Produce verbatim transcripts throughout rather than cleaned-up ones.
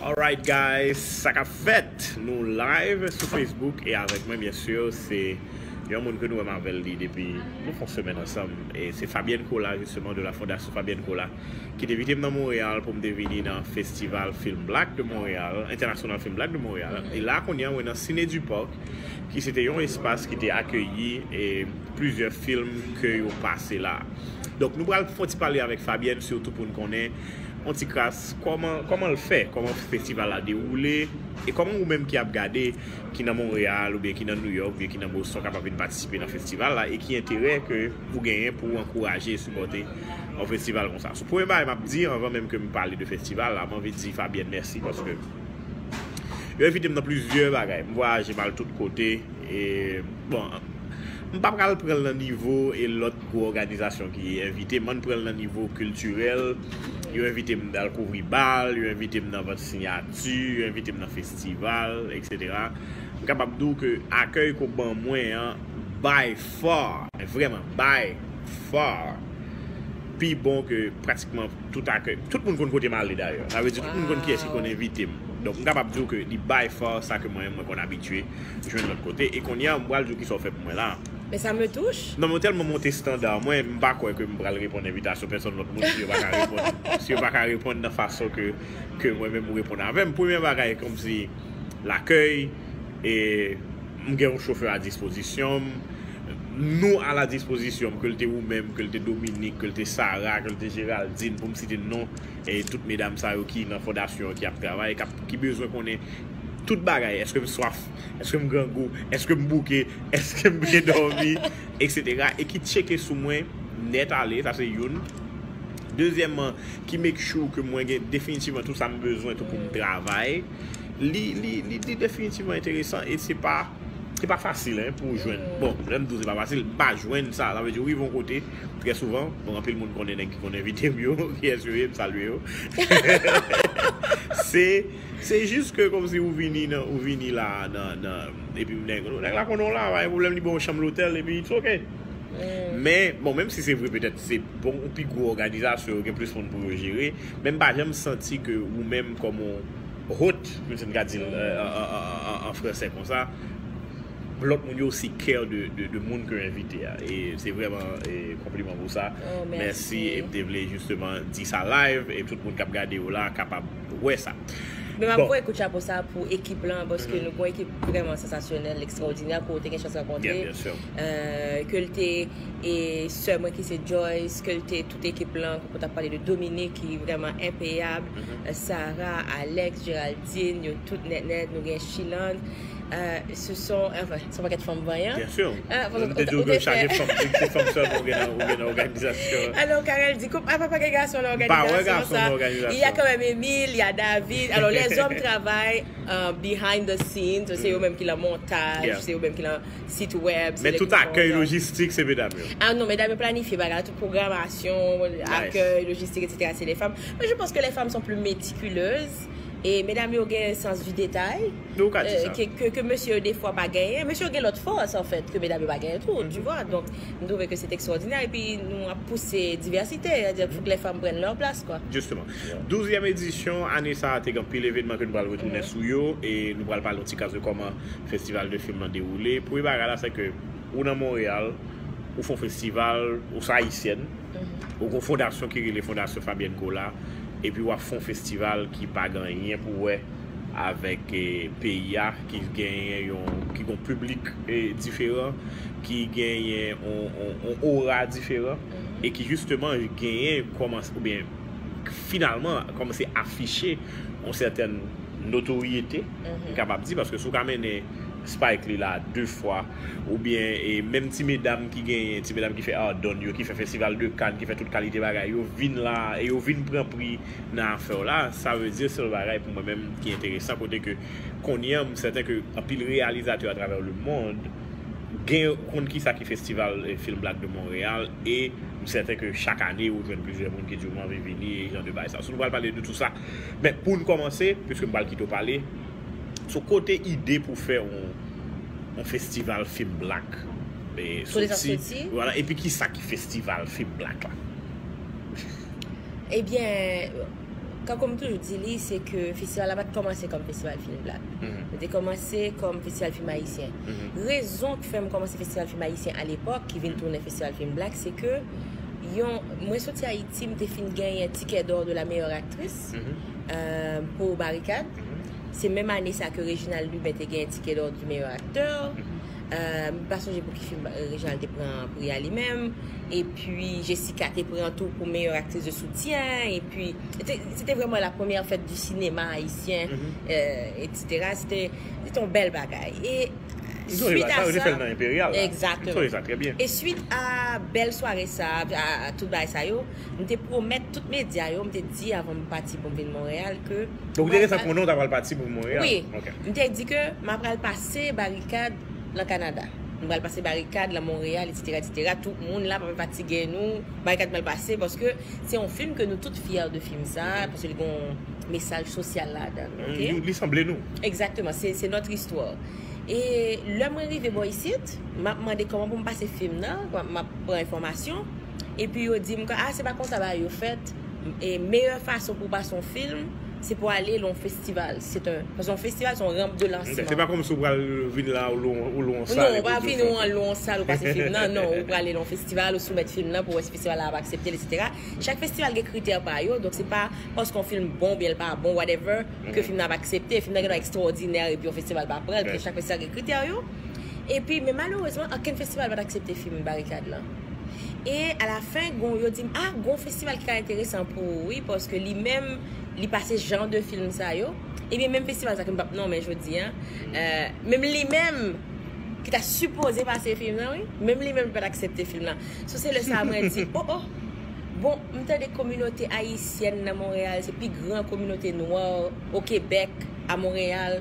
Alright guys, sa k ap fèt? Nou live sou Facebook e avèk mwen byen si se yon moun ke nou menm avè l li depi nou fè yon semèn ansanm. E se Fabienne Colas, justement, de la Fondation Fabienne Colas, ki te envite m nan Monreyal pou m te vini nan Festival Film Black de Montréal, International Film Black de Montréal. E la kounye a mwen nan Ciné du Parc, ki se te yon espas ki te akeyi e plizyè fim ke yo pase la. Donk nou pral fè yon ti pale avèk Fabienne, sitou pou n konnen yon ti kras kòman kòman l fè, kòman festival la dewoule, e kòman ou menm ki ap gade, ki nan Monreyal oubyen ki nan Nouyòk oubyen ki nan Boston kapab vin patisipe nan festival la, e ki enterè ke ou genyen pou ou ankouraje e sipòte yon festival konsa. Sou premye bagay m ap di, anvan menm ke m pale de festival la, m anvi di Fabienne mèsi paske yo envite m nan plizyè bagay. M vwayaje, m al tout kote. E, bon, m pa pral pran l nan nivo e lòt gwo òganizasyon ki envite m. Ann pran l nan nivo kiltirèl. Yo envite m al kouvri bal, yo envite m nan vant siyati, yo envite m nan festival, etsetera. M kapab di w ke akèy ke w ban mwen an, by far, vrèman, by far, pi bon ke pratikman tout akèy. Tout moun konn kote m ale dayè. Sa vle di tout moun konn kiyès ki konn envite m. Donk m kapab di w ke li by far sa ke mwen menm mwen konn abitye jwenn lòt kote. E kounye a m pral di w kisa w fè pou mwen la. Mais ça me touche. Non, mwen tèlman monte estanda mwen, m pa kwè ke m pral reponn envitasyon pèsonn lòt moun si yo pa ka reponn. Si yo pa ka reponn nan fason ke ke mwen menm ou reponn avè m. Premye bagay, kòmsi lakèy, e m gen yon chofè a dispozisyon m. Nou a la dispozisyon m, ke l te ou menm, ke l te Dominique, ke l te Sarah, ke l te Géraldine, pou m site non e tout medam sa yo ki nan fondasyon an, ki ap travay, k ap, ki bezwen konnen tout bagay. Èske m swaf? Èske m grangou? Èske m bouke? Èske m byen dòmi? Etsetera. E ki tcheke sou mwen nèt ale, sa se youn. Dezyèmman, ki make sure ke mwen gen definitivman tout sa m bezwen tou pou m travay. Li, li, li, li definitivman enteresan e se pa se pa fasil, hein, pou w jwenn. Bon, lè m di w se pa fasil, m pa jwenn sa. Sa vle di ou rive yon kote, trè souvan, bon, anpil moun konnen nèg ki konn envite m yo, kiyès yo ye, m salye yo. Se se jis ke kòmsi ou vini nan ou vini la nan nan epi nèg nèg la konnen w la, pa gen pwoblèm, li ba w chanm lotèl epi it's ok. Men bon, menm si se vre petèt se bon ou pi gwo òganizasyon, yo gen plis moun pou yo jere, men m pa janm santi ke ou menm kòm yon hot, menm si n ka di l an fransè konsa, lòt moun yo osi care de, de, de moun ke yo envite a. E se vrèman e, konpliman pou sa. Mèsi. E m te vle jisteman di sa live e tout moun k ap gade yo la kapab wè sa. Men m ap voye kout chapo sa pou ekip lan, paske nou gen yon ekip vrèman sansasyonèl, ekstraòdinè, ke w te gen chans rankontre, ke l te e sè mwen ki se Joyce, ke l te tout ekip lan, ke w t ap pale de Dominique ki vrèman enpeyab, Sarah, Alex, Géraldine, yo tout nèt nèt, nou gen Chiland, ce sont, enfin, se yon pakèt fanm vanyan. Byen si. Ou te di w gen chaje fanm, se fanm sèlman ou gen nan òganizasyon. Alò Carel di, koup apa pa gen gason nan òganizasyon sa. Il y a quand même Émile, il y a David. Alors les hommes travaillent behind the scenes, se yo menm ki nan montaj, se yo menm ki nan sit web. Men tout akèy lojistik se medam yo. Ah non, medam yo planifye bagay, tout pwogramasyon, akèy, lojistik, etsetera, c'est les femmes. Mais je pense que les femmes sont plus méticuleuses. E medam yo gen sans du détail ke, ke, ke mesye yo defwa pa genyen. Mesye yo gen lòt fòs, anfèt, ke medam yo pa genyen tou, tu vois. Donk, m twouve ke se te ekstraòdinè. Epi nou ap pouse divèsite, sètadi fòk lè fanm pran lè plas, kwa. Jisteman. Douzyèm edisyon, ane sa a, te gen anpil evènman ke nou pral retounen sou yo. E nou pral pale yon ti kras de kòman festival de fim lan dewoule. Premye bagay la, se ke ou nan Monreyal, ou fè yon festival, ou se ayisyèn, ou gen yon fondasyon ki rele Fondasyon Fabienne Colas, epi w ap fè yon festival ki pa gen anyen pou wè avèk e, peyi a, ki genyen yon, ki gen yon piblik e, diferan, ki genyen yon, yon, yon ora diferan, e ki jisteman genyen kòmanse, oubyen finalman kòmanse afiche yon sètèn notoryete, m kapab di, paske si w ka mennen Spike Lee la de fwa, oubyen e menm ti medam ki genyen, ti medam ki fè Ardonne yo, ki fè festival de Cannes, ki fè tout kalite bagay, yo vin la e yo vin pran pri nan afè w la, sa vle di se yon bagay pou mwen menm ki enteresan, kote ke kounye a m sèten ke anpil reyalizatè atravè le monde gen konn kisa ki festival e, film black de Montréal e m sèten ke chak ane ou jwenn plizyè moun ki di w m anvi vini e jan de bagay sa. So nou pral pale de tout sa. Men pou n kòmanse, piske m pral kite w pale, so kote ide pou fè yon yon festival film black e, soti, vwala, epi kisa ki festival film black la? Ebyen, Kankou m toujou di li, se ke festival la pa t kòmanse kòm festival fim blak. Li te kòmanse kòm festival fim ayisyen. Rezon k fè m kòmanse festival fim ayisyen alepòk, ki vin tounen festival fim blak, se ke yon, mwen soti Ayiti, m te fin genyen Ticket d'Or de la meilleure actrice, euh, pou Barikad. Se menm ane sa ke Reginald Lubin te genyen Ticket d'Or du meilleur acteur. Euh, m pa sonje pou ki fim, euh, Reginald te pran pri a li menm. Epi Jessica te pran tou pou meilleure actrice de soutien. Epi se te, se te vrèman la première fête du cinéma haïtien, euh, et cetera. Se te, se te yon bèl bagay. E suite à ça, exactement. E suite à bèl sware sa, a, a tout bagay sa yo, m te pwomèt tout medya yo, m te di avan m pati pou m vin Monreyal ke... Donk, ou te gentan konnen w ta pral pati pou Monreyal? Wi. M te di ke m ap pral pase Barikad lan Kanada. M pral pase Barikad lan Monreyal, et cetera, et cetera. Tout moun la pa fatige nou. Barikad pral pase paske se yon fim ke nou tout fyè de fim sa, paske li gen yon mesaj sosyal ladan l, ok? Li, li sanble nou. Exactement, c'est, c'est notre histoire. E lè mwen rive bò isit, m ap mande kòman pou m pase fim nan, m ap, m ap pran enfòmasyon. Epi yo di m ke, ah, se pa konsa bagay yo fèt. E meyè fason pou w pase yon fim, se pou w ale lan yon festival. Se te, paske yon festival, se yon ramp de lansman. Se pa kòmsi w pral vin la, ou lwe, ou lwe yon sal. Non, ou pa vin ou lwe yon sal, ou pase fim nan. Non, ou prale lan yon festival, ou soumèt fim nan pou wè si festival la ap aksepte l, et cetera. Chak festival gen kritè pa yo, donk se pa paske yon fim bon oubyen l pa bon, whatever, ke fim nan ap aksepte. Fim nan gendwa ekstwòdinè epi yon festival pa pran l, paske chak festival gen kritè yo. Epi, men malerezman, okenn festival pa t aksepte fim Barikad lan. E alafen, gon, yo di m, ah, gon festival ki ka enteresan pou ou, wi, paske li menm, li pase jan de fim sa yo. Ebyen, menm festival sa ke m p ap nonmen jodi a, euh, menm li menm ki ta sipoze pase fim nan, wi, menm li menm li pa t aksepte fim nan. So, se lè sa a mwen di, oh, oh, bon, m tande kominote ayisyèn nan Monreyal, se pi gran kominote nwa o Kebèk, a Monreyal.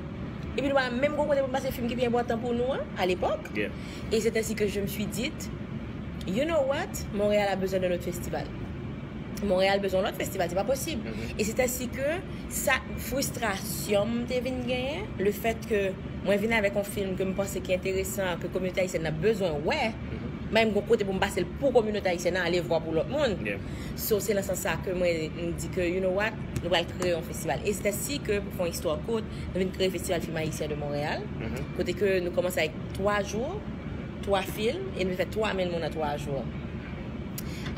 Epi nou pa menm gon kote pou n pase fim ki pi enpòtan pou nou an, alepòk. E c'est ainsi que je me suis dit, you know what? Montréal a besoin d'un autre festival. Montréal bezwen yon lòt festival, se pa posib. E c'est ainsi que sa, fristrasyon m te vin genyen, le fait que mwen vin avèk yon fim ke m panse ki enteresan, ke kominote ayisyèn nan bezwen wè, mwen menm gon kote pou m pase l pou kominote ayisyèn nan, ale vwa pou lòt moun. So, se nan sans sa ke mwen, m di ke, you know what, nou pral kreye yon festival. E c'est ainsi que, pou fè yon istwa kout, nou vin kreye Festival Film Haïtien de Montréal, kote ke nou kòmanse avèk twa jou, twa fim, e nou fè twa mil moun an twa jou.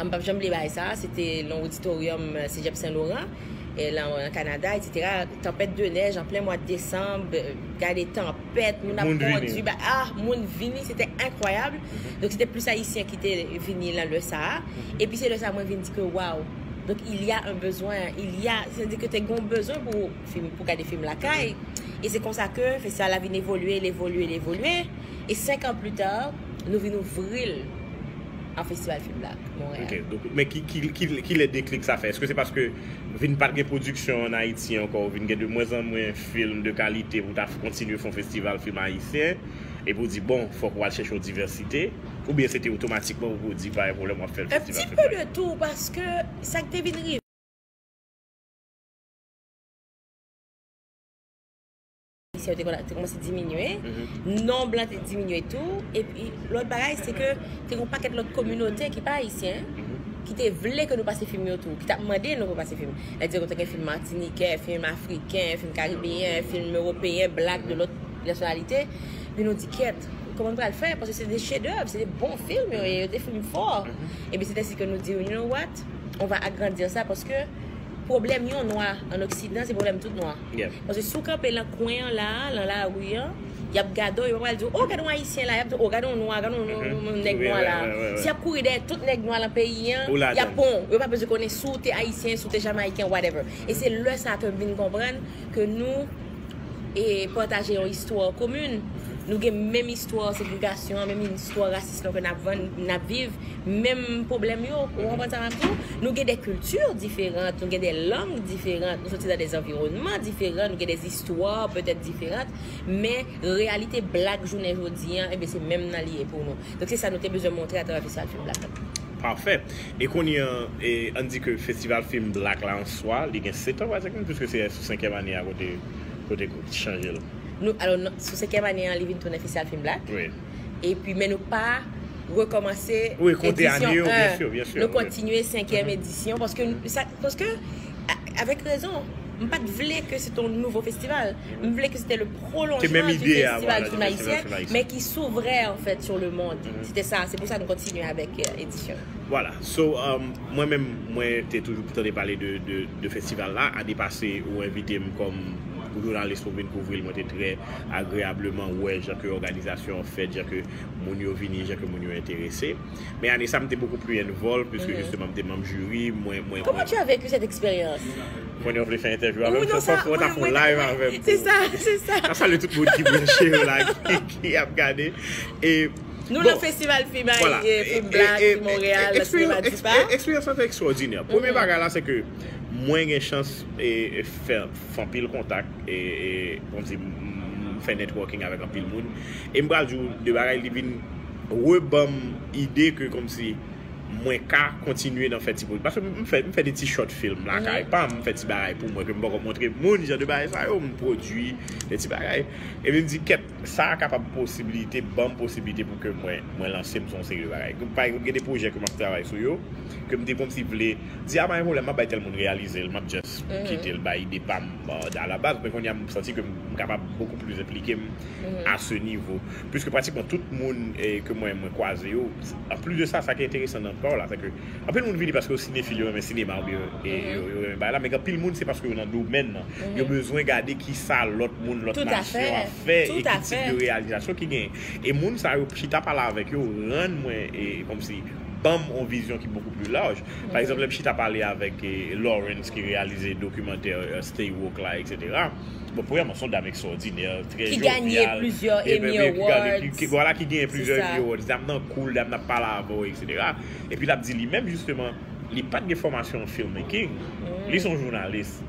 M p ap janm bliye bagay sa, se te nan oditoryòm, euh, Cégep Saint Laurent, e lan, an Kanada, et cetera. Tanpèt de nèj an plen mwa desanm, euh, gade tanpèt, moun ap kondwi, ba, ah, moun vini, se te enkwayab. Donk, se te plis Ayisyen ki te vini lan lè sa a. Epi se lè sa a mwen vin di ke, waw. Donk, il y a un besoin, il y a, se di ke te gen yon bezwen pou fim, pou gade fim lakay. E se konsa ke festival la vin evolye, l evolye, l evolye. E senk an pli ta, nou vin ouvri l an festival fim blak Montréal. Ok, donk, men ki, ki, ki, ki lè deklik sa fè? Èske se paske vin pa t gen pwodiksyon an Ayiti ankò, vin gen de mwens an mwens fim de kalite pou ta kontinye fè yon festival fim ayisyen? Epi w di, bon, fòk w al chèche yon divèsite? Oubyen se te otomatikman ou di, pa gen pwoblèm, w ap fè l festival fim blak? Un petit peu de tout, paske sa k te vin rive, Ayisyen yo te kòmanse diminye, nonb lan te diminye tou, epi lòt bagay, se ke te gen yon pakèt lòt kominote ki pa ayisyen, ki te vle ke nou pase fim yo tou, ki t ap mande nou pou pase fim. Sètadi, te gen fim matinikè, fim afriken, fim karibeyen, fim ewopeyen, blak, de lòt nasyonalite. Epi nou di, kèt, kòman nou pral fè? Paske se de chedèv, se de bon fim yo ye, yo te fim fò. Epi se te si ke nou di, you know what? On va agrandir sa, paske pwoblèm yon nwa an Oksidan, se pwoblèm tout nwa. Paske si w kanpe lan kwen an la, lan lari an, y ap gade w, yo pa pral di w, oh, gade yon Ayisyen la, y ap di w, oh, gade yon nwa, gade yon, yon, yon nèg nwa la. Si y ap kouri dèyè tout nèg nwa lan peyi an, y ap bon, yo pa bezwen konnen si w te Ayisyen, si w te Jamayiken, whatever. E se lè sa a ke m vin konprann ke nou e pataje yon istwa komin. Nou gen menm istwa segregasyon an, menm istwa rasis lan ke n ap vann, n ap viv, menm pwoblèm yo. Ou konprann sa m ap di w? Nou gen de kilti diferan, nou gen de lang diferan, nou soti nan de zanviwònman diferan, nou gen de istwa petèt diferan, men reyalite blak jounen jodi an, ebyen, se menm nan li ye pou nou. Donk, se sa nou te bezwen montre atravè festival fim blak la. Pafè. E kounye an, e, ann di ke festival fim blak la an swa, li gen sèt an, pa egzanp, piske se sou senkyèm ane a kote, kote chanje l. Nou, alò, non, sou senkyèm ane an, li vin tounen festival fim blak. Wi. Epi, men nou pa rekòmanse edisyon ane yo, byen si, byen si. Nou kontinye senkyèm edisyon, paske sa, paske, a, avec raison. M pa t vle ke se te yon nouvo festival. M vle ke se te le prolonjman du festival film haïtien, men ki s'ouvrait en fait sur le monde. Se te sa, se pou sa nou kontinye avèk edisyon. Voilà. So, um, mwen menm, mwen te toujou tande pale de, de, de festival la. Ane pase, ou envite m kòm jounalis pou m vin kouvri l. Mwen te trè agreyableman wè jan ke òganizasyon an fèt, jan ke moun yo vini, jan ke moun yo enterese. Men ane sa, m te beaucoup plus involved, puisque justement, m te manm juri. Mwen, mwen, Comment tu as vécu cette expérience? Konnen w vle fè entèvyou avè m, fò w ta fè yon live avè m. Se sa, se sa. Sa salye tout moun ki branche yo la, ki, ki ap gade. E nou nan festival film, voilà, film black, film Montréal, nan sinema Dipa. Eksperyans lan te ekstraòdinè. Premye bagay la, se ke mwen gen chans e, e fè, fè anpil kontak e, e kòmsi fè networking avèk anpil moun. E m pral di w de bagay, li vin reban m ide ke kòmsi mwen ka kontinye nan fè ti pwodui. Paske m fè, m fè de ti short film lakay pa m, m fè ti bagay pou mwen ke m poko montre moun, jan de bagay sa yo, m pwodui de ti bagay. Epi m di, kèt, sa a kapab posibilite, ban m posibilite pou ke mwen, mwen lanse m sou yon seri de bagay. Pa egzanp, gen de pwojè ke m ap travay sou yo, ke m te kòmsi vle di, a, pa gen pwoblèm, m ap bay tèl moun reyalize l, m ap just kite l bay ide pa m a la baz, men kounye a m santi ke m kapab beaucoup plus enplike m a se nivo. Puisque pratikman tout moun e, ke mwen, mwen kwaze yo, anplis de sa, sa ki enteresan nan pa w la, se ke anpil moun vini paske yo sinefil, yo renmen sinema oubyen e, yo, yo renmen bagay la, men gen anpil moun se paske yo nan domèn nan. Yo bezwen gade ki sa lòt moun, lòt nasyon ap fè e ki tip de reyalizasyon ki genyen. E moun sa yo, chita pale avèk yo, rann mwen e, kòmsi, ban m yon vizyon ki beaucoup plus large. Pa egzanp, lè m chita pale avèk e, Lawrence ki reyalize dokimantè e, Stay Woke la, et cetera. Bon, premyèman, se yon dam ekstraòdinè, trè jovyal. Ki ganye plizyè Emmy Awards. Ki, ki, voilà, ki genyen plizyè Emmy Awards. Dam nan cool, dam nan pale avè w, et cetera. Epi l ap di li menm, jisteman, li pa t gen fòmasyon an filmmaking. Li se yon jounalis.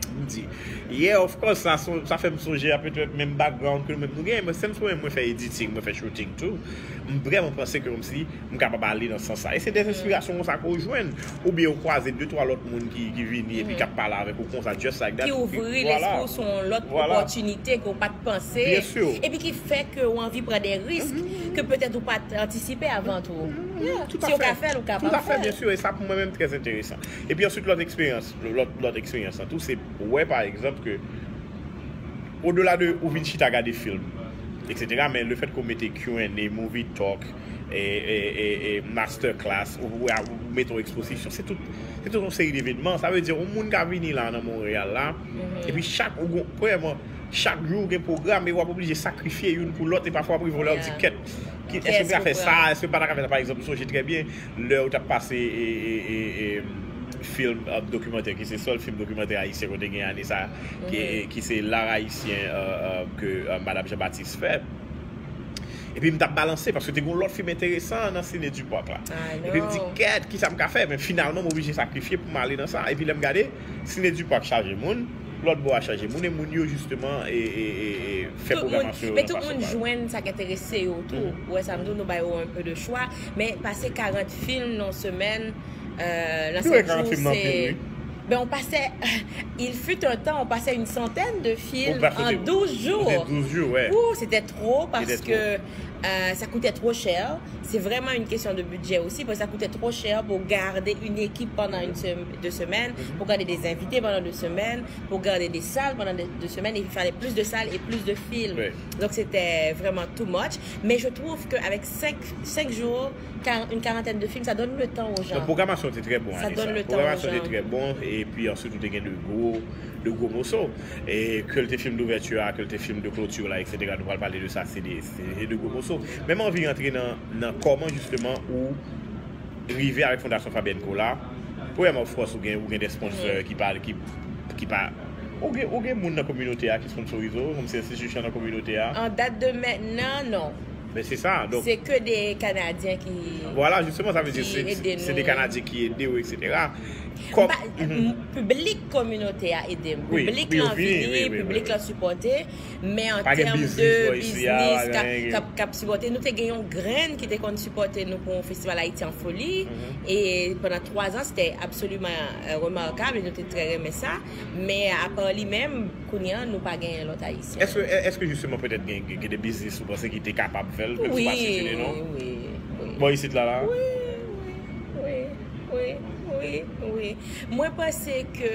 M di, yeah, of course, sa, sa fè m sonje a petèt menm background ke nou menm nou genyen. Mwen, sèl mwen, mwen fè editing, mwen fè shooting tou. M vrèman panse ke kòmsi m kapab ale nan sans sa. E se de enspirasyon konsa ke w jwenn. Oubyen ou kwaze de twa lòt moun ki, ki vini epi k ap pale avèk ou konsa, just like that. Ki ouvri lespri w sou yon lòt opòtinite ke w pa t panse. Epi ki fè ke w anvi pran de risk ke petèt ou pa t antisipe avan tou. Si w ka fè l, ou kapab fè l. Tout à fait, bien sûr. E sa pou mwen menm trè enteresan. Epi answit, lòt eksperyans, lòt, lòt eksperyans lan tou, se wè, pa egzanp, ke odela de ou vin chita gade film, et cetera, men le fait que w mete Q and A, movie talk, e, e, e, e masterclass, ou, ou, ou mete yon ekspozisyon, se tout, se tout yon seri de evènman. Sa vle di, yon moun ka vini la nan Monreyal la, epi chak, ou gon, premyèman, chak jou ou gen pwogram, e w ap oblije sakrifye youn pou lòt, e pafwa w ap rive yon lè w ap di, kèt, ki, èske m ka fè sa, èske m pa ta ka fè sa, pa egzanp, m sonje trè byen, lè ou t ap pase e, e, e, e, film, e, dokimantè, ki se sèl film dokimantè ayisyen ke w te gen ane sa, ki, ki se L'art haïtien, e, e, ke, e, Madanm Jean Baptiste fè. Epi m t ap balanse, paske te gen yon lòt film enteresan nan Ciné du Parc la. Epi m di, kèt, kisa m ka fè? Men finalman, m oblije sakrifye pou m ale nan sa. Epi lè m gade, Ciné du Parc chaje moun, lòt bò a chaje moun, e moun yo, jisteman, e, e, e, e fè pwogramasyon yo nan fason pa yo. Men tout moun jwenn sa k enterese yo tou. Ou wè sa m di w, nou ba yo un peu de choix. Men pase karant film nan semèn, e, nan sèt jou, se... Ben, on passait, il fut un temps, on passait une centaine de films en douze jours. Ouh, c'était trop parce que, euh, ça coûtait trop cher. C'est vraiment une question de budget aussi, parce que ça coûtait trop cher pour garder une équipe pendant une sem-, deux semaines, pour garder des invités pendant deux semaines, pour garder des salles pendant deux, deux semaines, et il fallait plus de salles et plus de films. Donc c'était vraiment too much. Mais je trouve qu'avec cinq, cinq jours, une quarantaine de films, ça donne le temps aux gens. Donk, pwogramasyon te trè bon ane sa. Pwogramasyon te trè bon, epi answit ou te gen de gwo, de gwo moso. E ke l te film d'ouverture a, ke l te film de clôture la, et cetera. Nou pral pale de sa, se de, se de gwo moso. Men m anvi rantre nan, nan kòman, jisteman, ou rive avèk Fondasyon Fabienne Colas. Premyèman, of course, ou gen, ou gen de sponsor ki pa, ki, ki pa, ou gen, ou gen moun nan kominote a ki sponsorize w, kòmsi enstitisyon nan kominote a. En date de maintenant, non. Men se sa, donk. Se ke de Kanadyen ki, voilà, jisteman, sa vle di se, se de Kanadyen ki ede w, et cetera. Kòm piblik kominote a ede m. Piblik lan vini, piblik lan sipòte. Men an tèm de biznis k ap, k ap, k ap sipòte, nou te gen yon grenn ki te konn sipòte nou pou yon festival Haïti en Folie. E pandan twa zan, se te absoliman, e, remakab, e nou te trè renmen sa. Men apa li menm, kounye a, nou pa gen lòt Ayisyen. Èske, èske jisteman petèt gen, gen, gen de biznis ou panse ki te kapab fè l, menm si w pa site de non? Wi, wi, wi. Bò isit la, la? Wi, wi, wi, wi, wi. Wi, wi. Mwen panse ke,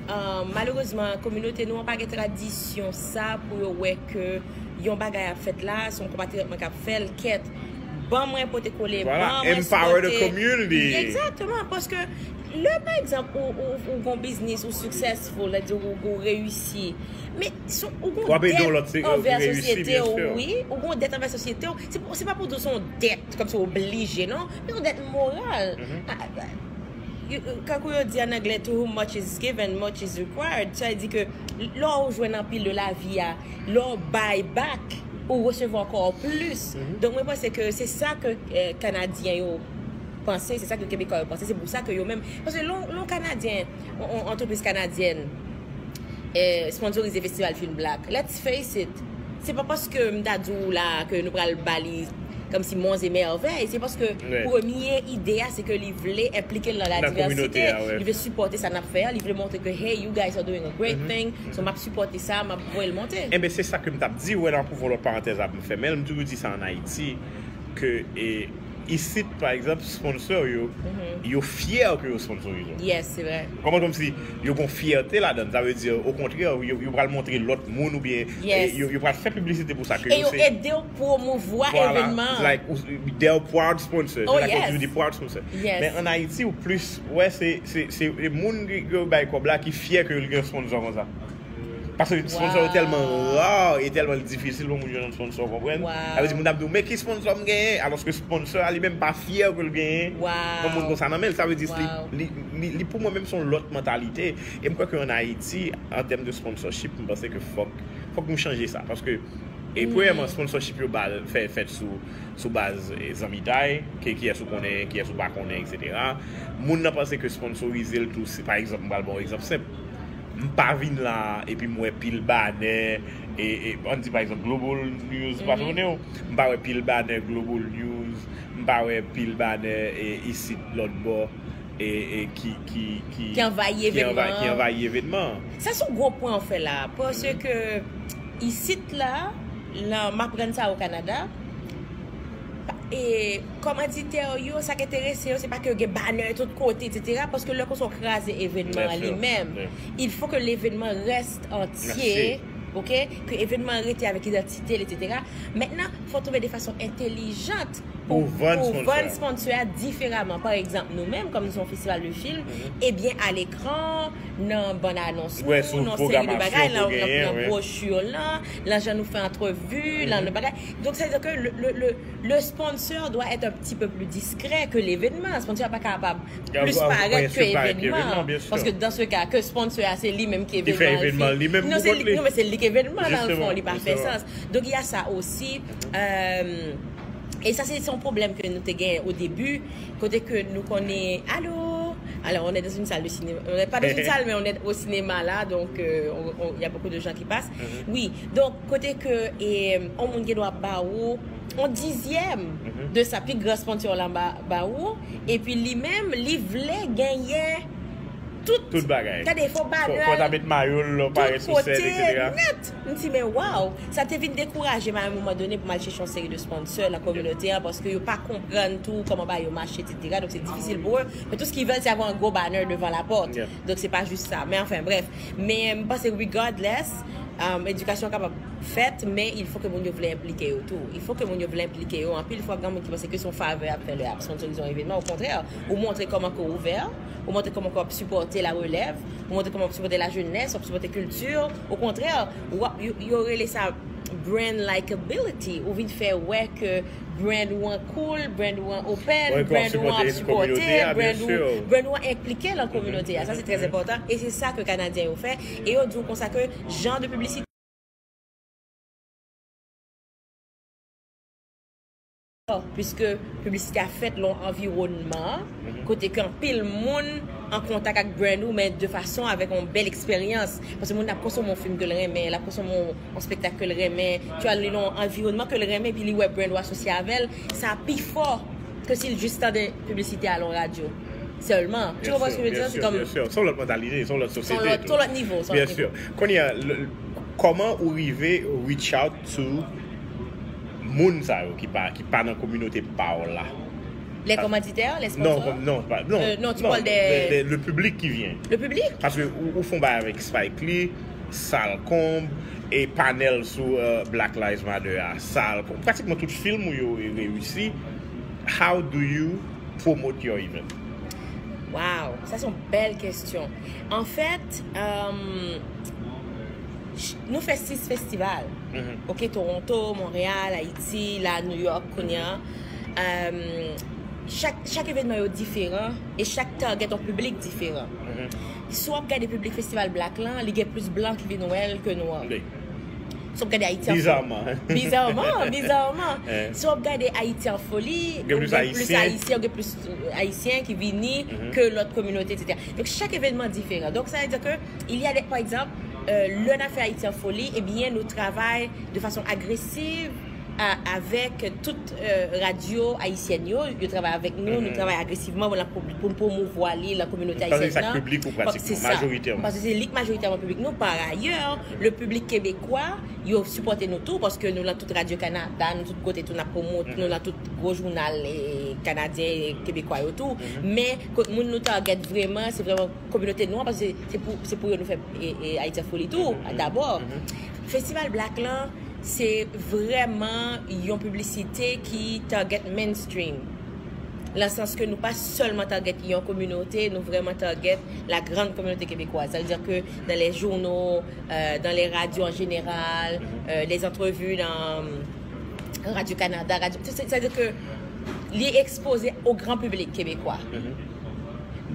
uh, malerezman, kominote nou an pa gen tradisyon sa pou yo wè ke yon bagay ap fèt la, se yon konpatriyòt mwen k ap fè l, kèt, ban mwen pote kole, ban mwen sipote. Voilà, empower the community. Egzakteman, paske lè, pa egzanp, ou, ou, ou gon biznis, ou successful, lè di ou, ou reyisi, men ou gon dèt anvè sosyete w, wi, ou gon dèt anvè sosyete w, se pa pou di w se yon dèt, kòmsi w oblije, non, men yon dèt moral. Kankou yo di an anglè, to whom much is given, much is required. Sa vle di ke lè w jwenn anpil de lavi a, lè w bay back, ou resevwa ankò plis. Donk, mwen panse ke se sa ke, eh, Kanadyen yo panse, se sa ke Kebekwa yo panse. Se pou sa ke yo menm, paske lè yon Kanadyen, yon antrepriz kanadyèn, eh, sponsorize Festival Film Black. Let's face it. Se pa paske m ta di w la ke nou pral ba li kòmsi monze mèvèy. Se paske premye ide a, se ke li vle enplike l nan ladivèsite. Li vle sipòte sa n ap fè a. Li vle montre ke, hey, you guys are doing a great thing. So, m ap sipòte sa, m ap voye l monte. Enben, se sa ke m t ap di. Wè, n ap ouvri yon lòt parantèz ap m fèmen l. M toujou di sa ann Ayiti, ke, e, isit, pa egzanp, sponsor yo, yo fyè ke yo sponsorize w. Yes, se vre. Kòman, kòmsi yo gon fyète ladan l. Sa vle di, okontrè, yo, yo pral montre lòt moun oubyen, e, yo, yo pral fè piblisite pou sa ke yo se. E yo ede w pwomouvwa evènman an. Like, ou, they're proud sponsors. Oh, yes. Like, yo di proud sponsor. Yes. Men ann Ayiti, ou plis wè se, se, se moun ki, ki yo bay kòb la ki fyè ke yo gen sponsor konsa. Paske sponsor yo tèlman ra e tèlman difisil pou moun jwenn yon sponsor, konprann? Sa vle di, moun ap di w, men ki sponsor m genyen? Alòske sponsor a li menm pa fyè ke l genyen yon moun konsa nan men l. Sa vle di, li, li, li, li, pou mwen menm, se yon lòt mantalite. E m kwè ke ann Ayiti, an tèm de sponsorship, m panse ke fòk, fòk nou chanje sa. Paske, e premyèman, sponsorship yo ba, fè, fèt sou, sou baz, e, zanmitay, ke kiyès ou konnen, kiyès ou pa konnen, etsetera. Moun nan panse ke sponsorize l tou, se, pa egzanp, m pral ba w yon egzanp senp. M pa vin la epi m wè pil banè, e, e, ann di pa egzanp Global News, pa konnen w, m pa wè pil banè Global News, m pa wè pil banè, e, isit lòt bò, e, e, ki, ki, ki, ki anvayi evènman an. Sa se yon gwo pwen w fè la, paske isit la, la, m aprann sa o Kanada, e kòmanditè yo, sa k enterese yo, se pa ke gen banè tout kote, etsetera, paske lè konsa w kraze evènman an li menm. Il faut que l'événement reste entier, ok? Ke evènman an rete avèk idantite l, etsetera. Mentnan, fò w twouve de fason entèlijant pou, pou vann sponsor a diferaman. Pa egzanp, nou menm, kòm nou se yon festival de film, ebyen, alekran, nan bann anons nou, nan seri de bagay, nan, nan, nan bwochi lan, nan jan nou fè antrevi, nan, nan bagay. Donk, sa vle di ke le, le, le, le sponsor doit être un petit peu plus discret que l'événement. Sponsor a pa kapab plis parèt ke evènman an. Paske dans ce cas, ke sponsor a se li menm ki evènman an li. Non, se li, non, men se li k evènman an, nan le fond, li pa fè sans. Donk, il y a ça aussi. Euh, E sa, se, se yon pwoblèm ke nou te genyen o debi, kote ke nou konnen, allô? Alors, on est dans une salle de cinéma. On n'est pas dans une salle, mais on est au cinéma là, donc euh, on, on, il y a beaucoup de gens qui passent. Wi, donk, kote ke, e, yon moun gen dwa ba ou yon dizyèm de sa, pi gran sponsor la ba, ba ou, epi li menm, li vle genyen tout, tout bagay. Gade, fò banè, fò, fò ta met mayo l parèt sou sèn, etsetera. Nèt. M di, men waw, sa te vin dekouraje m a un moment donné pou m al chèche yon seri de sponsor nan kominote an, paske yo pa konprann tou kòman bagay yo mache, etsetera. Donk, se difisil pou yo. Men tout ce qu'ils veulent, c'est avoir un gros banner devant la porte. Donk, se pa jis sa. Men anfen, brèf. Men m panse, regardless, um, edikasyon kapab fèt, men il faut que moun yo vle enplike yo tou. Il faut que moun yo vle enplike yo. Anpil fwa, gen moun ki panse ke se yon favè y ap fè lè y ap sponsorize yon evènman. Okontrè, ou montre kòman ke w ouvè, ou montre kòman ke w ap sipòte la relèv, ou montre kòman w ap sipòte la jenès, w ap sipòte kilti. Okontrè, w ap, yo, yo rele sa brand likability. Ou vin fè wè ke brand ou an cool, brand ou an open, brand ou an ap sipòte, brand ou, brand ou an enplike nan kominote a. Sa, se trè enpòtan. E se sa ke Kanadyen yo fè. E yo di w konsa ke jan de piblisite Piske piblisite a fèt lan yon anviwònman kote ke anpil moun an kontak ak brand ou, men de fason avèk yon bèl eksperyans. Paske moun nan ap konsome yon fim ke l renmen, l ap konsome yon, yon spektak ke l renmen, tu vois, li lan yon anviwònman ke l renmen, epi li wè brand ou asosye avè l, sa pi fò ke si l jis tande piblisite a lan yon radyo sèlman. Tu comprends ce que je veux dire? C'est comme... Bien sûr, bien sûr. Se yon lòt mantalite, se yon lòt sosyete tou. Se yon lòt, se yon lòt nivo, se yon lòt nivo. Bien sûr. Kounye a, kòman ou rive reach out to moun sa yo ki pa, ki pa nan kominote pa w la? Les commanditaires, les Non, sponsors? non, pa- non, Euh, non, tu non, parles des- de- de- le public qui vient. Le public? Paske ou, ou fè yon bagay avèk Spike Lee, Sal Konb, e panèl sou euh, Black Lives Matter a, Sal Konb. Pratikman tout film ou yo reyisi. How do you promote your event? Wow, sa se yon bèl kesyon. Anfèt, um, nou fè sis festival. Mhm. Ok, Toronto, Montréal, Haïti, la New York, kounye a. Um, chak, chak evenman yo diferan e chak target yon piblik diferan. Mhm. Si w ap gade piblik festival black lan, li gen plis blan ki vin wè l ke nwa. Wi. Si w ap gade Ayiti an Bizarman. Bizarman, bizarman. Eh. Si w ap gade Ayiti an foli, Gen plis gen plis Ayisyen. Ayisyen, gen plis Ayisyen ki vini Mhm. ke lòt kominote, et cetera. Donk, chak evenman diferan. Donk, sa vle di ke il y a des, par exemple, euh, lè n ap fè Ayiti an foli, ebyen, nou travay de fason agresiv a- avèk tout euh, radyo ayisyèn yo, yo travay avèk nou, nou travay agresivman pou, pou, pou n pwomouvwa li nan kominote Paske ayisyèn se nan. piblik ou pratikman, Se sa. majoritèman. Paske se li k majoritèman piblik nou. Par ayè, le piblik kebekwa, yo sipòte nou tou, paske nou nan tout radyo Kanada, nou tout kote tou n ap pwomot, nou nan tout gwo jounal eh, kanadyen e kebekwa yo tou. Men, kot moun nou target vrèman, se vrèman kominote nwa, paske se pou, se pou yo nou fè e, e, Ayiti an foli tou, dabò. Festival Black lan, se vrèman yon piblisite ki target mainstream. Nan sans ke nou pa sèlman target yon kominote, nou vrèman target la grande communauté québécoise. Sa vle di ke dans les journaux, euh, dans les radios en général, euh, les entrevues dans Radio Canada, radio, sa vle di ke li ekspoze au grand public québécois.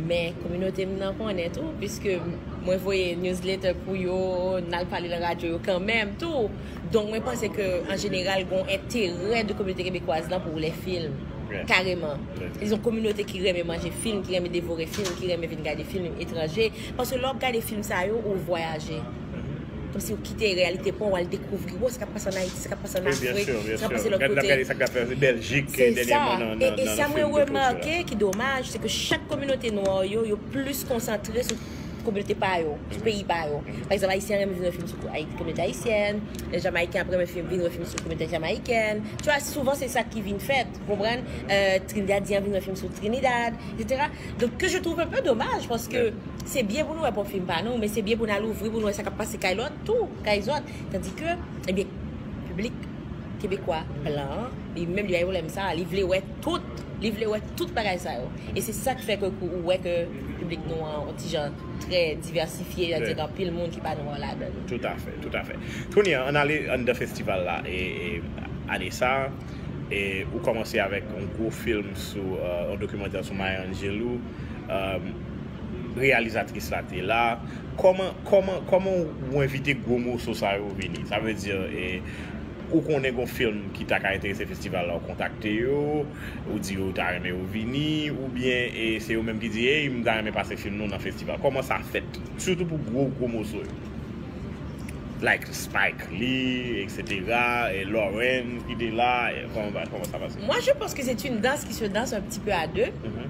Men kominote m nan konnen tou, piske mwen voye newsletter pou yo, n al pale nan radyo yo kanmenm tou. Donk, mwen panse ke, an jeneral, gen yon enterè de kominote kebekwaz lan pou lè fim. Yeah. Kareman. Yeah. Se yon kominote ki renmen manje fim, ki renmen devore fim, ki renmen vin gade fim etranje. Paske lè w ap gade fim sa yo, ou vwayaje. Kòmsi ou kite reyalite pa w, w al dekouvri, wo, sa k ap pase an Ayiti, sa k ap pase an Wi, byen Afrik, sè, byen sa k ap sè. pase lòt Gade, kote. gade sa k ap fè Bèljik Se sa. dènyèman nan, E, nan, e nan, sa nan mwen fim de Koch la. Remake ki domaj, se ke chak kominote nwa yo, yo plis konsantre sou kominote pa yo, sou peyi pa yo. Pa egzanp, Ayisyen renmen vin wè fim sou Ay- kominote ayisyèn, Jamayiken ap renmen fim, vin wè fim sou kominote jamayiken. Tu vois, souvan se sa ki vin fèt, ou konprann? Euh, Trinidadyen ap vin wè fim sou Trinidad, et cetera. Donk, ke je trouve un peu domaj, paske se byen pou nou wè pwòp fim pa nou, men se byen pou nou al ouvri, pou nou wè sa k ap pase kay lòt tou, kay zòt. Tandis que, ebyen, piblik kebekwa blan an, li menm li pa gen pwoblèm sa, li vle wè tout, li vle wè tout bagay sa yo. E se sa k fè ke ou wè ke piblik nou an, yon ti jan trè divèsifye, sa vle di gen anpil moun ki pa nwa ladan l. Tout à fait, tout à fait. Kounye a, ann ale anndan festival la, e, e ane sa, e ou kòmanse avèk yon gwo fim sou, euh, yon dokimantè sou Maya Angelou, euh, reyalizatris la te la. Kòman, kòman, kòman ou envite gwo moso sa yo vini? Sa vle di, e, ou konnen gon fim ki ta ka enterese festival la, ou kontakte yo, ou di yo ou ta renmen yo vini, oubyen e se yo menm ki di, "Ey, m ta renmen pase fim nou nan festival." Kòman sa fèt? Sitou pou gwo, gwo moso yo. Like Spike Lee, et cetera, e Lawrence ki te la, e kòman, kòman sa pase? Moi, je pense que c'est une danse qui se danse un petit peu à deux. Mhm.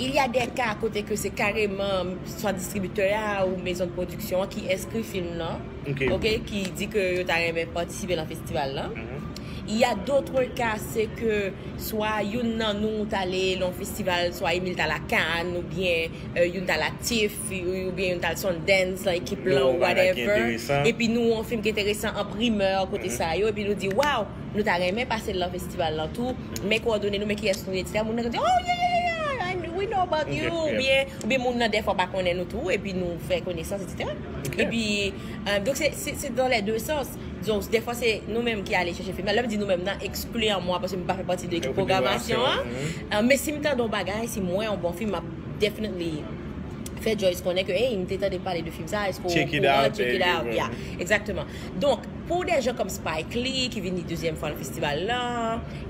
Il y a des cas kote ke se kareman swa distribitè a ou mezon de pwodiksyon an ki enskri fim nan, Ok. ok, ki di ke yo ta renmen patisipe nan festival la. Mhm. Il y a d'autres cas, se ke swa youn nan nou t ale nan festival, swa Emile t al a Cannes, oubyen euh, youn t al a TIFF, oubyen youn t al Sundance, lan ekip lan, Nou, bagay ki whatever. enteresan. Epi nou wè yon fim ki enteresan an primè kote sa yo, epi nou di, waw, nou ta renmen pase l nan festival lan tou, men kowòdone nou, men kiyès nou ye, et cetera. Moun nan ka di, oh, yeah, yeah, yeah, yeah, I mean, we know about Ok, you, yeah. oubyen, oubyen moun nan dèfwa pa konnen nou tou, epi nou fè konesans, et cetera. Ok. Epi, euh, donk, se, se, se dans les deux sens. Donk, dèfwa, se nou menm ki ale chèche fim nan. Lè m di nou menm nan, ekskliyamwa, paske m pa fè pati de ekip pwogramasyon an. Mhm. Euh, men si m tande yon bagay, si m wè yon bon fim, m ap definitely fè Joyce konnen ke, hey, m te tande pale de fim sa, èske w Check it okouran? out, Check it e, out, e, yeah. Exactement. Donk, pou de jan kòm Spike Lee, ki vini dezyèm fwa nan festival la,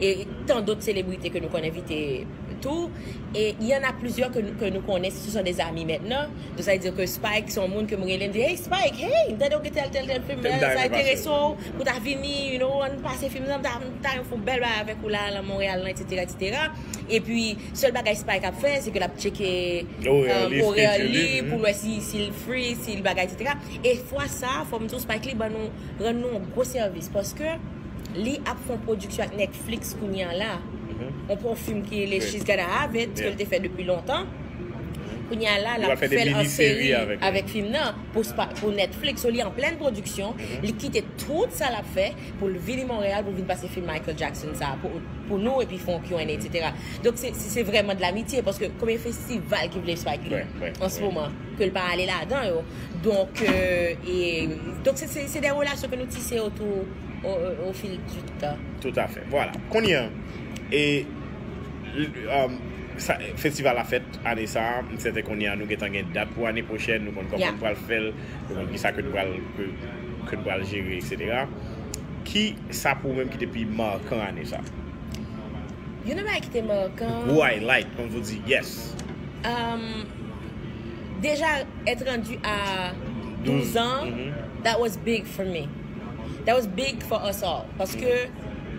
e tan dòt selebrite ke nou konn envite tou, e y en a plusieurs que, que nous connaissons, ce sont des amis maintenant. Donk, sa vle di ke Spike, se yon moun ke m rele, m di, hey, Spike, hey, m tande w gen tèl, tèl, tèl fim, Tèl bagay sa pase. enterese w, pou ta vini, you know, ann pase fim nan, m ta, m ta fè yon bèl bagay avèk ou la, nan Monreyal, lan, et cetera, et cetera. Epi, sèl bagay Spike ap fè, se ke l ap tcheke Orè euh, li, orè schedule li, li, mhm. Pou l wè si, si l free, si l bagay, et cetera. E fwa sa, fò m di w, Spike Lee ban nou, rann nou yon gwo sèvis, paske li ap fè yon pwodiksyon ak Netflix kounye a la. Mhm. yon, yon fim ki rele She's Gotta Have It, ke l te fè depi lontan. Kounye a la, l ap fè l an seri avèk fim nan pou, pou Netflix. So, li an plèn pwodiksyon. Li kite tout sa l ap fè pou l vini Monreyal pou l vin pase fim Michael Jackson sa pou, pou nou epi fè yon Q and A, etsetera. Donk, se, se, se vrèman de lamitye paske konbyen festival ki vle Spike Lee an se moman ke l pa ale ladan yo? Donk, euh, e, donk se, se, se de relasyon ke nou tise otou o, o, o fil di tan. Toutafè. Vwala. Kounye a, e, um, sa, festival la fèt ane sa a, m sèten kounye a nou gentan gen dat pou ane pwochèn, nou konn kòman nou pral fè l, nou konn kisa ke nou pral, ke, ke nou pral jere, etsetera. Ki sa pou ou menm ki te pi makan ane sa a? Youn nan bagay ki te makan. Gwo highlight, kòm yo di, yes. Um, déjà, être rendu à douz ans, that was big for me. That was big for us all. Paske,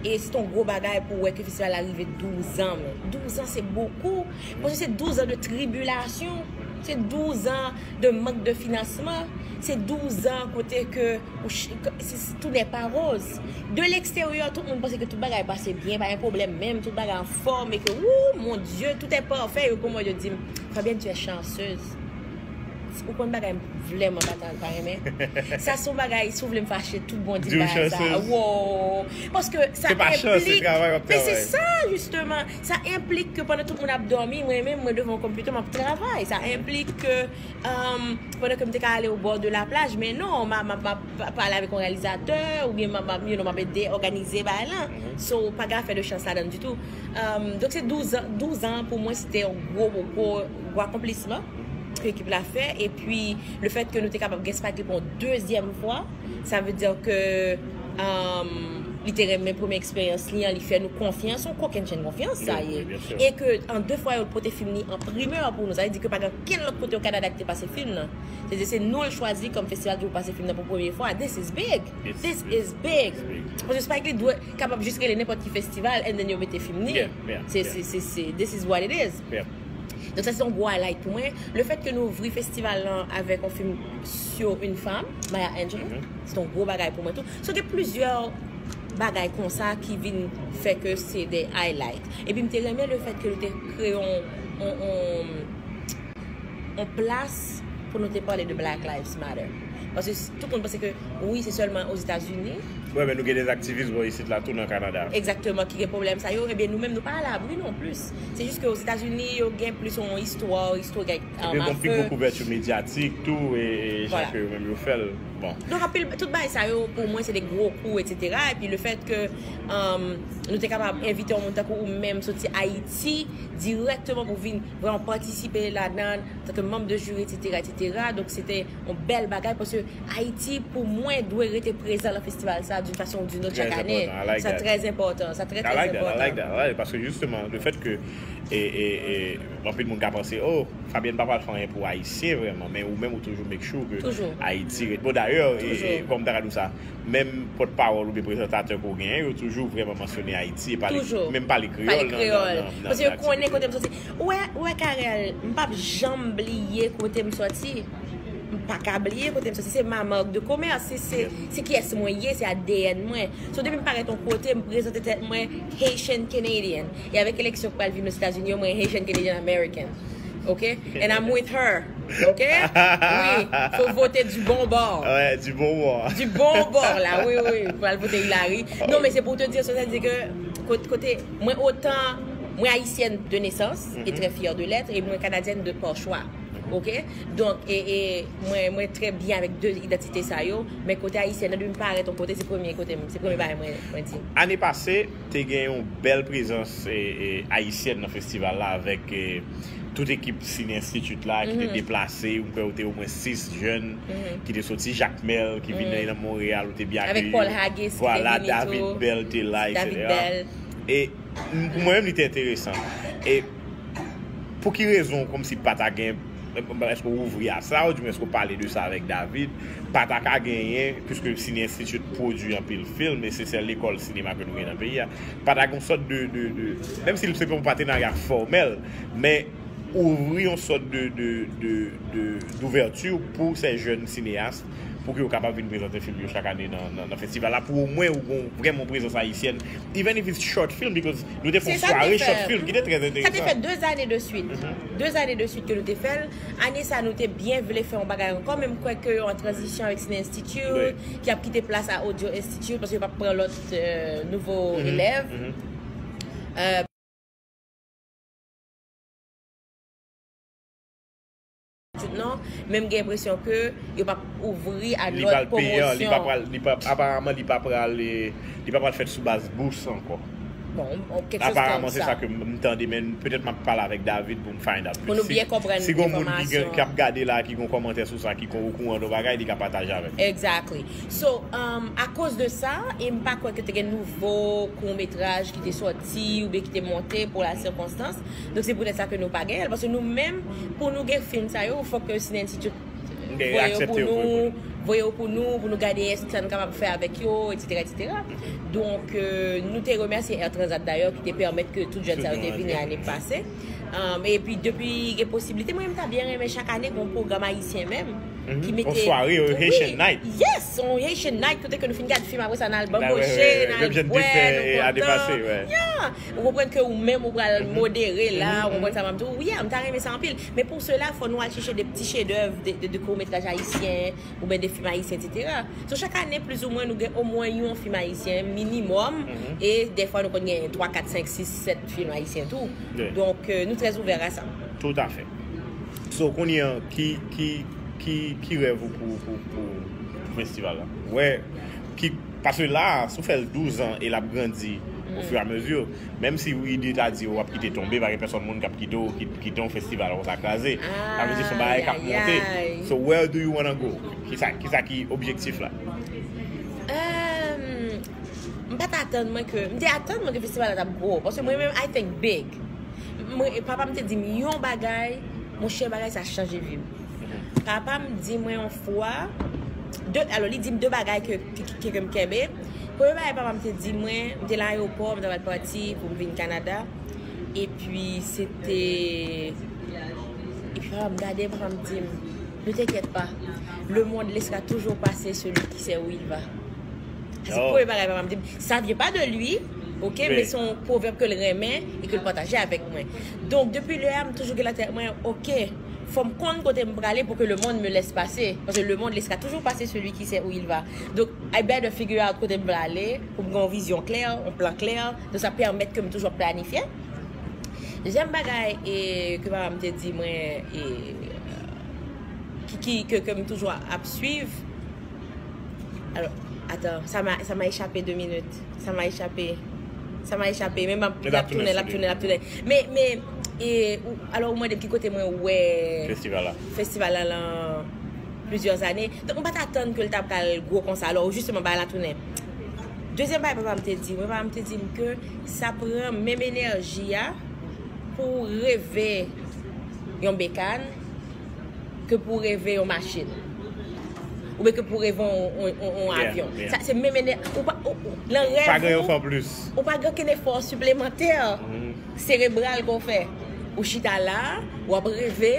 e se te yon gwo bagay pou wè ke festival la rive douz an, men. Douz an, se bokou. Paske se douz an de tribilasyon. Se douz an de mank de finansman. Se douz an kote ke ou ch-, ke, si, si, tout n'est pas rose. De l'extérieur, tout moun panse ke tout bagay pase byen, pa gen pwoblèm menm, tout bagay anfòm, e ke, wou, mon Dieu, tout est parfait. Yo, kòman yo di m, Fabienne, tu es chanceuse. Ou konn bagay m vrèman pa ta, pa renmen. Sa se yon bagay, si w vle m fache, tout bon di m bagay sa. Wow! Paske sa enplik, men se sa, jisteman, sa enplik ke pandan tout moun ap dòmi, mwen menm, mwen devan yon konpitè, m ap travay. Sa enplik ke, um, pandan ke m te ka ale au bord de la plage, men non, m a, m a, m a pa, pale avèk yon reyalizatè, oubyen m a, m a, you know, m ap ede òganize bagay lan. So, pa gen afè de chans ladan ditou. Um, donk, se douz an, douz an pou mwen, se te yon gwo, gwo, gwo akonplisman ke ekip la fè. Epi, le fèt ke nou te kapab gen Spike Lee pou yon dezyèm fwa, sa vle di ke, um, li te renmen premye eksperyans li an, li fè nou konfyans, yon kokenn chenn konfyans sa ye. E ke an de fwa yo pote fim li an primè pou nou. Sa vle di ke pa gen okenn lòt kote o Kanada ki te pase fim nan. Se, se nou l chwazi kòm festival ki pou pase fim nan pou premye fwa. This is big. This is big. Paske Spike Lee dwe kapab jis rele nenpòt ki festival and then yo mete fim li. Se, se, se, se, this is what it is. Donk sa se yon gwo highlight pou mwen. Le fèt ke nou ouvri festival lan avèk yon fim sur une femme, Maya Angelou, se yon gwo bagay pou mwen tou. So gen plizyè bagay konsa ki vin fè ke se de highlight. Epi m te renmen le fèt ke nou te kreye yon, yon, yon, yon plas pou nou te pale de Black Lives Matter. Paske s-, tout moun panse ke, wi, se sèlman Ozetazini. Wi, men nou gen de aktivis bò isit la tou nan Kanada. Egzakteman, ki gen pwoblèm sa yo, ebyen nou menm nou pa alabri non plis. Se jis ke Ozetazini, yo gen plis yon istwa, istwa gen, epi yo gen pi gwo kouvèti medyatik tou, e, e jan ke yo menm yo fè l. Bon. Donk, anpil, tout bagay sa yo, pou mwen, se de gwo kou, etsetera. Epi le fèt ke, um, nou te kapab envite yon moun tankou ou menm soti Ayiti, dirèkteman pou vin vrèman patisipe ladan, antanke manm de jiri, etsetera, etsetera. Donk, se te yon bèl bagay, paske Ayiti, pou mwen, dwe rete prezan nan festival sa, d'une façon ou d'une autre, chak ane. Sa trè enpòtan, sa trè, trè enpòtan. Paske, jisteman, le fèt ke, e, e, e, anpil moun ka panse, oh, Fabienne pa pral fè anyen pou Ayisyen vrèman, men ou menm ou toujou make sure ke Ayiti ret. Bon, dayè, e, e, kòm m ta ka di w sa, menm pòtpawòl oubyen prezantatè ke w genyen, yo toujou vrèman mansyone Ayiti e pale, menm pale kreyòl nan, nan, nan, nan aktivite. Paske yo konnen kote m soti. Ou wè, ou wè, Carel, m p ap janm bliye kote m soti. M pa ka bliye kote m soti. Se ma marque de commerce, se, se, se kiyès mwen ye, se A D N mwen. So, depi m parèt yon kote, m prezante tèt mwen Haitian Canadian. E avèk eleksyon k pral vin Ozetazini yo, mwen Haitian Canadian American. Ok? And I'm with her. Ok? Wi. Fò vote du bon bord. Ouais, du bon bord. Du bon bord, la. Wi, wi. Pral vote Hillary. Non, men se pou te di, sa vle di ke kot-, kote, mwen otan, mwen ayisyèn de nesans e trè fyè de lèt, e mwen kanadyèn de par chwa. Ok? Donk, e, e, mwen, mwen trè byen avèk de idantite sa yo, men kote ayisyèn nan, depi m parèt yon kote, se premye kote m, se premye bagay mwen, mwen di. Ane pase, te gen yon bèl prezans, e, e, ayisyèn nan festival la avèk, e, tout ekip Cine Institute la ki te deplase. M kwè ou te omwen sis jèn ki te soti Jakmèl, ki vin nan Monreyal, ou te byen akeyi. Avèk Paul Haggis ki te vini tou. Vwala, David Bell te la, etsetera. David Bell. E m, pou mwen menm, li te enteresan. E pou ki rezon, kòmsi pa ta gen, èske w ouvri a sa, oudimwen èske w pale de sa avèk David, pa ta ka genyen, puiske Cine Institute pwodui anpil fim, e se sèl lekòl sinema ke nou gen nan peyi a, pa ta gen yon sòt de, de, de, menm si se pa yon patenarya fòmèl, men ouvri yon sòt de, de, de, de, d'ouverture pour ces jeunes cinéastes pou ke yo kapab vin prezante fim yo chak ane nan, nan, nan festival la, pou omwen ou gon vrèman prezans ayisyèn, even if it's short film, because nou te fè yon sware short film ki te trè enteresan. Sa te fè de zane de swit. De zane de swit ke nou te fè l. Ane sa, nou te byen vle fè yon bagay ankò, men m kwè ke yo an tranzisyon avèk Cine Institute, ki ap kite plas a Audio Institute, paske yo p ap pran lòt, euh, nouvo elèv. Euh, non, men m gen enpresyon ke yo p ap ouvri a lòt pwomosyon. Li pa pral, li pa, aparaman, li pa pral, eh, li pa pral fèt sou baz bous ankò. Bon, kèk chòz kòm sa. Aparaman, se sa ke m tande, men petèt m ap pale avèk David pou m find out plis. Pou nou byen konprann enfòmasyon an. Si gon moun ki gen, ki ap gade la, ki gon kòmantè sou sa, ki okouran de bagay, li ka pataje avèk nou. Exactly. So, um, akoz de sa, e m pa kwè ke te gen nouvo kout metraj ki te sòti oubyen ki te monte pou la sirkonstans. Donk, se poutèt sa ke nou pa genyen l. Paske nou menm, pou nou gen fim sa yo, fòk ke Cine Institute voye yo pou nou, voye yo pou nou, pou nou gade èske sa nou kapab fè avèk yo, etsetera, etsetera. Donk, euh, nou te remèsye Air Transat dayè ki te pèmèt ke tout jèn sa yo te vini ane pase. Um, epi depi gen posiblite, mwen menm ta byen renmen chak ane gen yon pwogram ayisyen menm ki mete yon sware, yon Haitian night. Yes, yon Haitian night, kote ke nou fin gade fim, apre sa n al banboche, n al bwè, nou kontan. Yeah. Ou konprann ke ou menm ou pral modere la, ou konprann sa m ap di w. Yeah, m ta renmen sa anpil. Men pou sela, fò nou al chèche de ti chedèv de, de, de kout metraj ayisyen, oubyen de fim ayisyen, etsetera. So, chak ane, plizoumwen, nou gen omwen yon fim ayisyen, minimòm, e dèfwa nou konn gen twa, kat, senk, sis, sèt fim ayisyen tou. Donk, euh, nou trè ouvè a sa. Tout à fait. So, kounye a, ki, ki, ki, ki rèv ou pou, pou, pou, pou festival la? Wè, ki, paske la, si w fè l douz an e l ap grandi au fur et à mesure, menm si ide ta di w ap kite tonbe, pa gen pèsòn moun k ap kite w, ki, kite yon festival konsa kraze. Sa vle di se yon bagay k ap monte. So where do you wanna go? Kisa, kisa ki objektif la? Euh, m pa t atann mwen ke, m te atann mwen ke festival la t ap gwo. Paske mwen menm, I think big. Mwen, papa m te di m yon bagay, monchè, bagay sa chanje vi m. Papa m di mwen yon fwa, de, alò, li di m de bagay ke, ke, ke, ke m kenbe. Premye bagay papa m te di mwen, m te nan ayewopò, m t ap al pati pou m vin Kanada. Epi, se te, epi papa m gade m, papa m di m, ne t'inquiète pas, le monde laissera toujours passer celui qui sait où il va. Sa se premye bagay papa m di m. Ça vient pas de lui, ok, men se yon pwovèb ke l renmen e ke l pataje avèk mwen. Donk, depi lè a, m toujou gen nan tèt mwen, ok, fò m konn kote m prale pour que le monde me laisse passer. Parce que le monde laissera toujours passer celui qui sait où il va. Donk, I better figure out kote m prale, pou m gen yon vizyon klè, yon plan klè. Donk, sa pèmèt ke m toujou ap planifye. Dezyèm bagay, e, ke papa m te di mwen, e, ki, ki, ke, ke m toujou ap swiv, Alò, atan, sa m a, sa m a echape de minit. Sa m a echape. Sa m a echape. Men m ap, l ap tounen, l ap tounen, l ap tounen. Men, men, e, ou, alò, ou mande m ki kote mwen wè festival la, festival la, lan plizyè ane. Donk, m pa t atann ke l t ap pral gwo konsa. Alò, jisteman, bagay la tounen. Dezyèm bagay papa m te di mwen, papa m te di m ke sa pran menm enèji a pou w reve yon bekàn ke pou w reve yon machin. Oubyen ke pou w reve yon, yon, yon, yon avyon. Sa, se menm enè-, ou pa, ou, ou, nan rèv ou, ou pa gen okenn efò siplemantè serebral ke w fè. Ou chita la, w ap reve,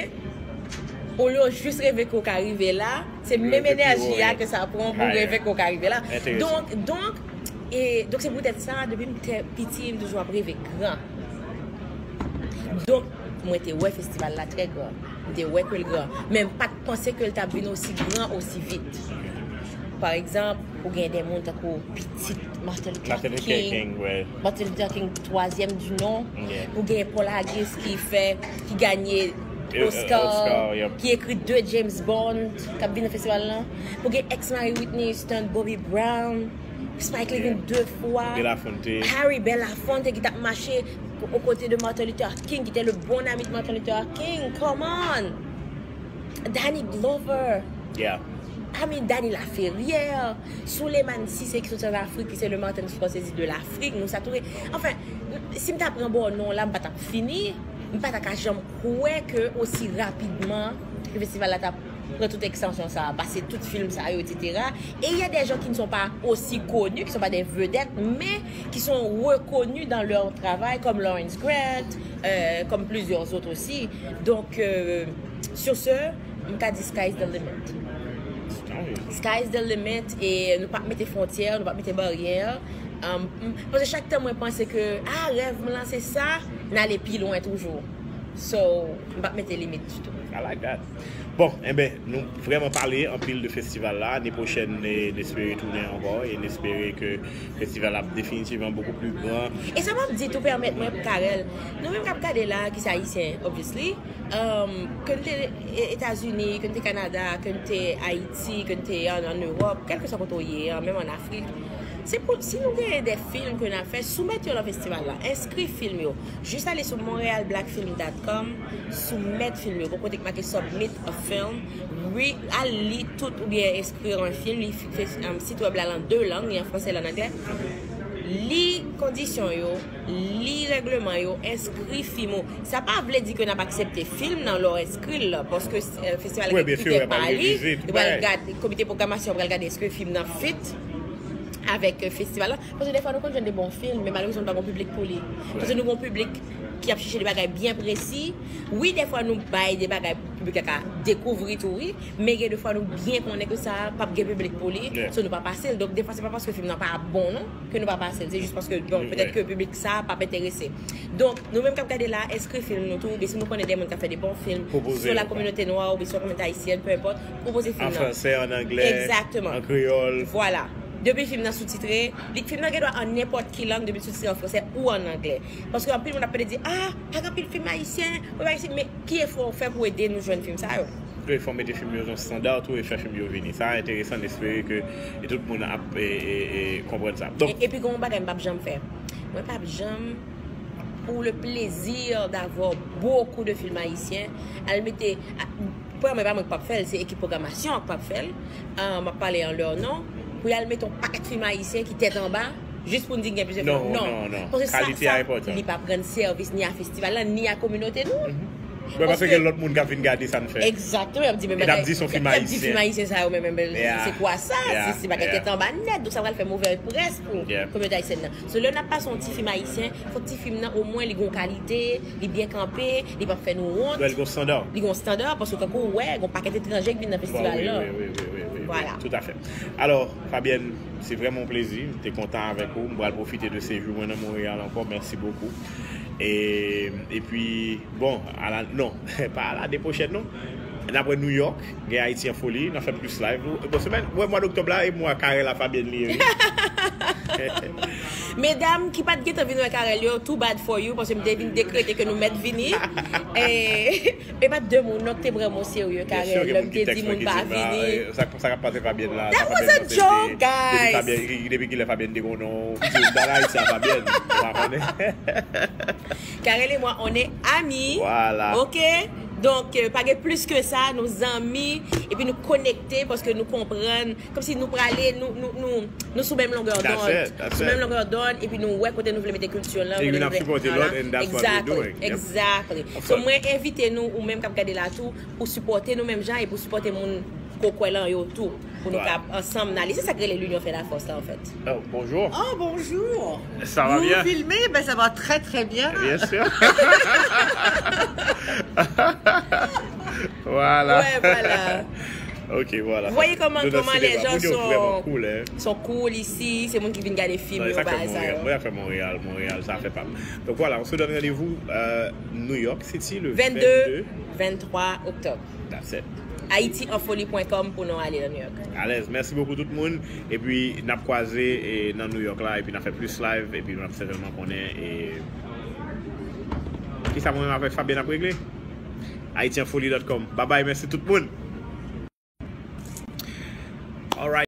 olye w jis reve ke w ka rive la, se menm enèji a ke sa pran pou w reve ke w ka rive la. Donk, donk, e, donk se poutèt sa, depi m te piti, m toujou ap reve gran. Donk, mwen te wè festival la trè gran. M te wè ke l gran. Men m pa t panse ke l t ap vin osi gran osi vit. Pa egzanp, ou gen de moun tankou pitit Martin Luther King, Martin Luther King twazyèm di non. Ou gen Paul Haggis ki fè, ki ganye Oscar, ki ekri de James Bond, k ap vin nan festival lan. Ou gen ex mari Whitney Houston, Bobby Brown. Spike Lee vin de fwa. Harry Belafonte ki t ap mache aux côtés de Martin Luther King, qui était le bon ami de Martin Luther King. Come on! Danny Glover. I mean, Dany Laferrière. Souleymane Cissé ki soti an Afrik, ki se le Martin Scorsese de l'Afrique. Nou sa tou. Anfen, si m ta pran ba w non la, m pa t ap fini. M pa ta ka janm kwè ke osi rapidman ke festival la t ap pran tout ekstansyon sa, pase tout film sa yo, etsetera. Et il y a des gens qui ne sont pas aussi connus, qui sont pas des vedettes, mais qui sont reconnus dans leur travail, comme Lawrence Grant, euh, comme plusieurs autres aussi. Donc, euh, sur ce, m ka di sky's the limit. Sky's the limit, e nou p ap mete fwontyè, nou p ap mete baryè. Um, m- paske chak tan mwen panse ke, ah, rèv mwen lan se sa, n ale pi lwen toujou. So, m p ap mete limit ditou. I like that. Bon, enben, nou vrèman pale anpil de festival la. Ane pwochèn, n espere tounen ankò e n espere ke festival la ap definitivman bokou pli gran. E sa m ap di tou pèmèt mwen, Carel, nou menm k ap gade la, ki se ayisyen, obviously, um, ke n te Etazini, ke n te Kanada, ke n te Ayiti, ke n te an, an Ewòp, kèlkeswa kote w ye, an, menm an Afrik, se pou, si nou genyen de fim ke n ap fè, soumèt yo nan festival la, enskri fim yo. Jis ale sou montreal black film dot com, soumèt fim yo. Gon kote k make submit a film. Wi, al li tout oubyen enskri an fim. Li fi- fe- um, sit wèb la lan de lang, li an franse, li an anglè. Li kondisyon yo, li règleman yo, enskri fim ou. Sa pa vle di ke n ap aksepte fim nan lè w enskri l, paske eh, festival la Wi, gen byen si, kritè yo pral pa li, revize tout yo pral bagay. Gade, komite pwogramasyon pral gade èske fim nan fit avèk eh, festival la. Paske defwa nou konn jwenn de bon fim, men malerezman nou pa gon piblik pou li. Paske nou gon piblik ki ap chèche de bagay byen presi. Wi, defwa nou bay de bagay pou piblik la ka dekouvri tou, wi. Men gen defwa nou byen konnen ke sa p ap gen piblik pou li. Yeah. So nou pa pase l. Donk defwa se pa paske fim nan pa bon non, ke nou pa pase l. Se jis paske, bon, Mm, petèt yeah. ke piblik sa pa enterese. Donk nou menm k ap gade la, enskri fim nou tou, oubyen si nou konnen de moun k ap fè de bon fim, Pwopoze sou la yo. Kominote Nwa, oubyen sou la Kominote Ayisyèn, peu importe, pwopoze fim An nan. Franse, an Anglè, Exactement. An Kreyòl. Vwala. Depi fim nan soutitre, li fim nan gen dwa an nenpòt ki lang, depi soutitre an franse ou an anglè. Paske anpil moun ap pede di, ah, pa gen anpil fim ayisyen, ou pa isi, men ki efò w fè pou ede nou jwenn fim sa yo? Tou e fò mete fim yo yon standard, tou e fè fim yo vini. Sa enteresan, n espere ke e tout moun ap e, e, e, konprann sa. Donk, E- Epi gen yon bagay m p ap janm fè. Mwen p ap janm, pour le plaisir d'avoir beaucoup de films haïtiens, al mete, a- premyèman, e pa mwen k p ap fè l, se ekip pwogramasyon an k p ap fè l. Ah, m ap pale an lè non. Pou y al mete yon pakèt fim ayisyen ki tèt anba, jis pou n di gen plizyè Non, fim. non, non. Paske sa, Kalite a sa, enpòtan. Li p ap rann sèvis ni a festival la, ni a kominote nou. Mwen panse gen lòt moun k ap vin gade sa n fè. Egzakteman, y ap di men E n ap di se yon fim ayisyen. Y ap di fim ayisyen sa yo, men men men Yeah. se kwa sa? Yeah. Se se bagay Yeah. tèt anba nèt, donk sa pral fè movè près pou Yeah. kominote ayisyèn nan. So lè n ap pase yon ti fim ayisyen, fòk ti fim nan omwen li gon kalite, li byen kanpe, li p ap fè nou wont. Donk, li gon standard. Li gon standard, paske kankou ou wè, gon pakèt etranje k vin nan festival Wi, la. wi, wi, wi, wi, wi, wi. Vwala. Tout à fait. Alò, Fabienne, se vrèman yon plezi. M te kontan avèk ou. M pral pwofite de sejou mwen nan Monreyal ankò. Mèsi bokou. E, epi, bon, ala, non, pa alane pwochèn, non. N ap wè New York, gen Ayiti an Foli, n ap fè plis live. Bon, semèn, wè, mwa doktòb la, e mwa Carel a Fabienne li ye, wi. Medam ki pa t gentan vin wè Carel yo, too bad for you, paske m te vin dekrete ke nou mèt vini. E, e pa de moun, non, k te pran m o serye, Byen si, Carel, gen lè moun m ki te tèks di mwen moun ki pa di m la, vini. eh, sa, sa k ap pase Fabienne la, That sa was Fabienne a nan joke, tete. Depi guys. Fabienne, depi kilè Fabienne te konnen w? Ou di w pa la Ayiti a Fabienne, ou pa konnen. Carel et moi, on est amis. Voilà. Ok? Donk, euh, pa gen plis ke sa, nou zanmi, epi nou konekte, paske nou konprann, kòmsi nou prale, nou, nou, nou, nou sou menm longè That's dond. it, that's Sou it. menm longè dond, epi nou wè kote nou vle mete kilti lan, E kote youn nou ap vle- sipòte Voilà. lòt, and that's what we're Exactly, doing. Yep. exactly. Of So, course. mwen envite nou, ou menm k ap gade la tou, pou sipòte nou menm jan e pou sipòte moun ke w kwè lan yo tou, pou nou Voilà. kab ansanm n ale. Se sa k rele l'union fait la force la, an fèt. Oh, bonjour. Oh, bonjour. Ça va Vous bien? Filmez? Ben, ça va très, très bien. Bien sûr. Voilà. Ouais, voilà. Ok, voilà. Vous voyez comment, Nou nan comment les sinema. gens Moun yo vrèman sont, cool, hein. sont cool ici, c'est moun ki vin gade film Non, yo, sa k fè bagay sa Montréal. yo. Mwen, sa k fè Montréal, Montréal, sa fè pa m. Donc voilà, on se donne rendez-vous euh, New York City le Vennde, vennde. venntwa oktòb. That's it. Haiti en folie point com pou nou ale nan New York. Alèz, mèsi bokou tout moun. Epi n ap kwaze e, nan New York la, epi n ap fè plis live, epi n ap sètènman konnen e, kisa mwen avèk Fabienne ap regle. Haiti en folie dot com. Bye bye, mèsi tout moun. Alright.